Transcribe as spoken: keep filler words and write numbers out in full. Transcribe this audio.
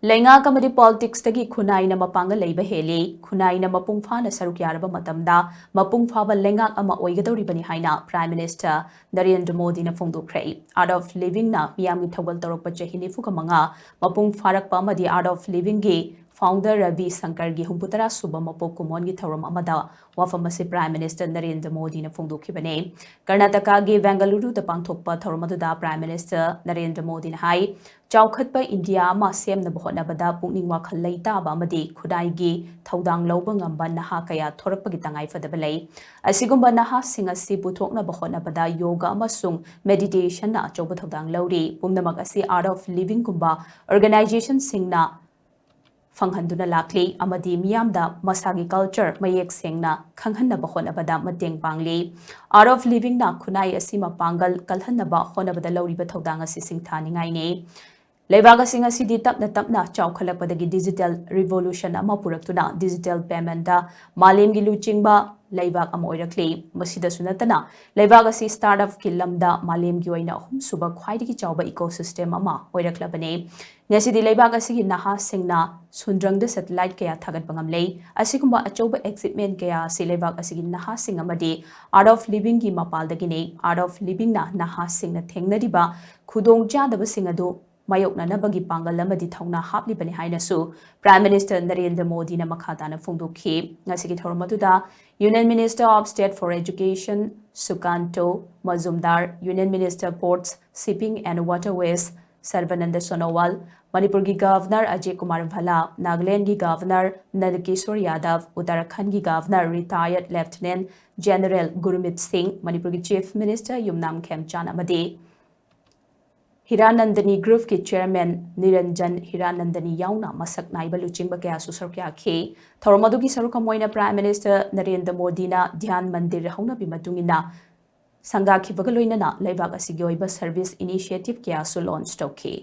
ꯂꯩꯉꯥꯛ ꯑꯃꯗꯤ ꯄꯣꯂꯤꯇꯤꯛꯁꯇꯒꯤ ꯈꯨꯟꯅꯥꯏꯅ ꯃꯄꯥꯡꯒꯜ ꯂꯩꯕ ꯍꯦꯜꯂꯤ꯫ ꯈꯨꯟꯅꯥꯏꯅ ꯃꯄꯨꯡ ꯐꯥꯅ ꯁꯔꯨꯛ ꯌꯥꯔꯕ ꯃꯇꯝꯗ ꯃꯄꯨꯡ ꯐꯥꯕ ꯂꯩꯉꯥꯛ ꯑꯃ ꯑꯣꯏꯒꯗꯧꯔꯤꯕꯅꯤ ꯍꯥꯏꯅ Prime Minister ꯅꯔꯦꯟꯗ꯭ꯔ ꯃꯣꯗꯤꯅ ꯐꯣꯡꯗꯣꯛꯈ꯭ꯔꯦ꯫ Art of Livingꯅ ꯃꯤꯌꯥꯝꯒꯤ ꯊꯧꯒꯜ ꯇꯧꯔꯛꯄ ꯆꯍꯤ ꯅꯤꯐꯨꯒ ꯃꯉꯥ ꯃꯄꯨꯡ ꯐꯥꯔꯛꯄ ꯑꯃꯗꯤ Art of Livingꯒꯤ founder ꯔꯕꯤ ꯁꯪꯀꯔꯒꯤ ꯍꯨꯝꯐꯨꯇꯔꯥ ꯁꯨꯕ ꯃꯄꯣꯛ ꯀꯨꯝꯑꯣꯟꯒꯤ ꯊꯧꯔꯝ ꯑꯃꯗ ꯋꯥꯐꯝ ꯑꯁꯤ Prime Minister ꯅꯔꯦꯟꯗ꯭ꯔ ꯃꯣꯗꯤꯅ ꯐꯣꯡꯗꯣꯛꯈꯤꯕꯅꯤ꯫ ꯀꯔꯅꯥꯇꯀꯥꯒꯤ ꯕꯦꯡꯒꯂꯨꯔꯨꯗ ꯄꯥꯡꯊꯣꯛꯄ ꯊꯧꯔꯝ ꯑꯗꯨꯗ Prime Minister ꯅꯔꯦꯟꯗ꯭ꯔ ꯃꯣꯗꯤꯅ ꯍꯥꯏ, ꯆꯥꯎꯈꯠꯄ ꯏꯟꯗꯤꯌꯥ ꯑꯃ ꯁꯦꯝꯅꯕ ꯍꯣꯠꯅꯕꯗ ꯄꯨꯛꯅꯤꯡ ꯋꯥꯈꯜ ꯂꯩꯇꯥꯕ ꯑꯃꯗꯤ ꯈꯨꯟꯅꯥꯏꯒꯤ ꯊꯧꯗꯥꯡ ꯂꯧꯕ ꯉꯝꯕ ꯅꯍꯥ ꯀꯌꯥ ꯊꯣꯔꯛꯄꯒꯤ ꯇꯉꯥꯏꯐꯗꯕ ꯂꯩ꯫ ꯑꯁꯤꯒꯨꯝꯕ ꯅꯍꯥꯁꯤꯡ ꯑꯁꯤ ꯄꯨꯊꯣꯛꯅꯕ ꯍꯣꯠꯅꯕꯗ ꯌꯣꯒ ꯑꯃꯁꯨꯡ meditationꯅ ꯑꯆꯧꯕ ꯊꯧꯗꯥꯡ ꯂꯧꯔꯤ꯫ ꯄꯨꯝꯅꯃꯛ ꯑꯁꯤ Art of Livingꯒꯨꯝꯕ organizationꯁꯤꯡꯅ ꯐꯪꯍꯟꯗꯨꯅ ꯂꯥꯛꯂꯤ ꯑꯃꯗꯤ ꯃꯤꯌꯥꯝꯗ ꯃꯁꯥꯒꯤ culture ꯃꯌꯦꯛ ꯁꯦꯡꯅ ꯈꯪꯍꯟꯅꯕ ꯍꯣꯠꯅꯕꯗ ꯃꯇꯦꯡ ꯄꯥꯡꯂꯤ꯫ Art of Livingꯅ ꯈꯨꯟꯅꯥꯏ ꯑꯁꯤ ꯃꯄꯥꯡꯒꯜ ꯀꯜꯍꯟꯅꯕ ꯍꯣꯠꯅꯕꯗ ꯂꯧꯔꯤꯕ ꯊꯧꯗꯥꯡ ꯑꯁꯤ ꯁꯤꯡꯊꯥꯅꯤꯡꯉꯥꯏꯅꯤ꯫ ꯂꯩꯕꯥꯛ ꯑꯁꯤ ꯉꯁꯤꯗꯤ ꯇꯞꯅ ꯇꯞꯅ ꯆꯥꯎꯈꯠꯂꯛꯄꯗꯒꯤ digital revolution ꯑꯃ ꯄꯨꯔꯛꯇꯨꯅ digital paymentꯇ ꯃꯥꯂꯦꯝꯒꯤ ꯂꯨꯆꯤꯡꯕ ꯂꯩꯕꯥꯛ ꯑꯃ ꯑꯣꯏꯔꯛꯂꯤ꯫ ꯃꯁꯤꯗꯁꯨ ꯅꯠꯇꯅ ꯂꯩꯕꯥꯛ ꯑꯁꯤ startupꯀꯤ ꯂꯝꯗ ꯃꯥꯂꯦꯝꯒꯤ ꯑꯣꯏꯅ ꯑꯍꯨꯝꯁꯨꯕ ꯈ꯭ꯋꯥꯏꯗꯒꯤ ꯆꯥꯎꯕ ecosystem ꯑꯃ ꯑꯣꯏꯔꯛꯂꯕꯅꯤ꯫ ꯉꯁꯤꯗꯤ ꯂꯩꯕꯥꯛ ꯑꯁꯤꯒꯤ ꯅꯍꯥꯁꯤꯡꯅ ꯁꯨꯟꯗ꯭ꯔꯪꯗ satellite ꯀꯌꯥ ꯊꯥꯒꯠꯄ ꯉꯝꯂꯦ꯫ ꯑꯁꯤꯒꯨꯝꯕ ꯑꯆꯧꯕ achievement ꯀꯌꯥ ꯑꯁꯤ ꯂꯩꯕꯥꯛ ꯑꯁꯤꯒꯤ ꯅꯍꯥꯁꯤꯡ ꯑꯃꯗꯤ Art of Livingꯒꯤ ꯃꯄꯥꯜꯗꯒꯤꯅꯤ꯫ Art of Livingꯅ ꯅꯍꯥꯁꯤꯡꯅ ꯊꯦꯡꯅꯔꯤꯕ ꯈꯨꯗꯣꯡꯆꯥꯗꯕꯁꯤꯡ ꯑꯗꯨ ꯃꯥꯌꯣꯛꯅꯅꯕꯒꯤ ꯄꯥꯡꯒꯜ ꯑꯃꯗꯤ ꯊꯧꯅꯥ ꯍꯥꯞꯂꯤꯕꯅꯤ ꯍꯥꯏꯅꯁꯨ Prime Minister ꯅꯔꯦꯟꯗ꯭ꯔ ꯃꯣꯗꯤꯅ ꯃꯈꯥ ꯇꯥꯅ ꯐꯣꯡꯗꯣꯛꯈꯤ꯫ ꯉꯁꯤꯒꯤ ꯊꯧꯔꯝ ꯑꯗꯨꯗ Union Minister of State for Education ꯁꯨꯀꯥꯟꯇꯣ ꯃꯖꯨꯝꯗꯥꯔ, Union Minister Ports, Shipping and Waterways ꯁꯔꯕꯥꯅꯟꯗ ꯁꯣꯅꯣꯋꯥꯜ, ꯃꯅꯤꯄꯨꯔꯒꯤ Governor ꯑꯖꯌ ꯀꯨꯃꯥꯔ ꯚꯜꯂꯥ, ꯅꯥꯒꯥꯂꯦꯟꯗꯒꯤ Governor ꯅꯟꯗ ꯀꯤꯁꯣꯔ ꯌꯥꯗꯕ, ꯎꯠꯇꯔꯥꯈꯟꯗꯒꯤ Governor retired Lieutenant General ꯒꯨꯔꯃꯤꯠ ꯁꯤꯡ, ꯃꯅꯤꯄꯨꯔꯒꯤ Chief Minister ꯌꯨꯝꯅꯥꯝ ꯈꯦꯝꯆꯥꯟ ꯑꯃꯗꯤ ꯍꯤꯔꯥꯅꯟꯗꯅꯤ Groupꯀꯤ Chairman ꯅꯤꯔꯟꯖꯟ ꯍꯤꯔꯥꯅꯟꯗꯅꯤ ꯌꯥꯎꯅ ꯃꯁꯛ ꯅꯥꯏꯕ ꯂꯨꯆꯤꯡꯕ ꯀꯌꯥꯁꯨ ꯁꯔꯨꯛ ꯌꯥꯈꯤ꯫ ꯊꯧꯔꯝ ꯑꯗꯨꯒꯤ ꯁꯔꯨꯛ ꯑꯃ ꯑꯣꯏꯅ Prime Minister ꯅꯔꯦꯟꯗ꯭ꯔ ꯃꯣꯗꯤꯅ ꯙ꯭ꯌꯥꯟ ꯃꯟꯗꯤꯔ ꯍꯧꯅꯕꯤ ꯃꯇꯨꯡ ꯏꯟꯅ ꯁꯪꯒꯥꯈꯤꯕꯒ ꯂꯣꯏꯅꯅ ꯂꯩꯕꯥꯛ ꯑꯁꯤꯒꯤ ꯑꯣꯏꯕ service initiative ꯀꯌꯥꯁꯨ launch ꯇꯧꯈꯤ꯫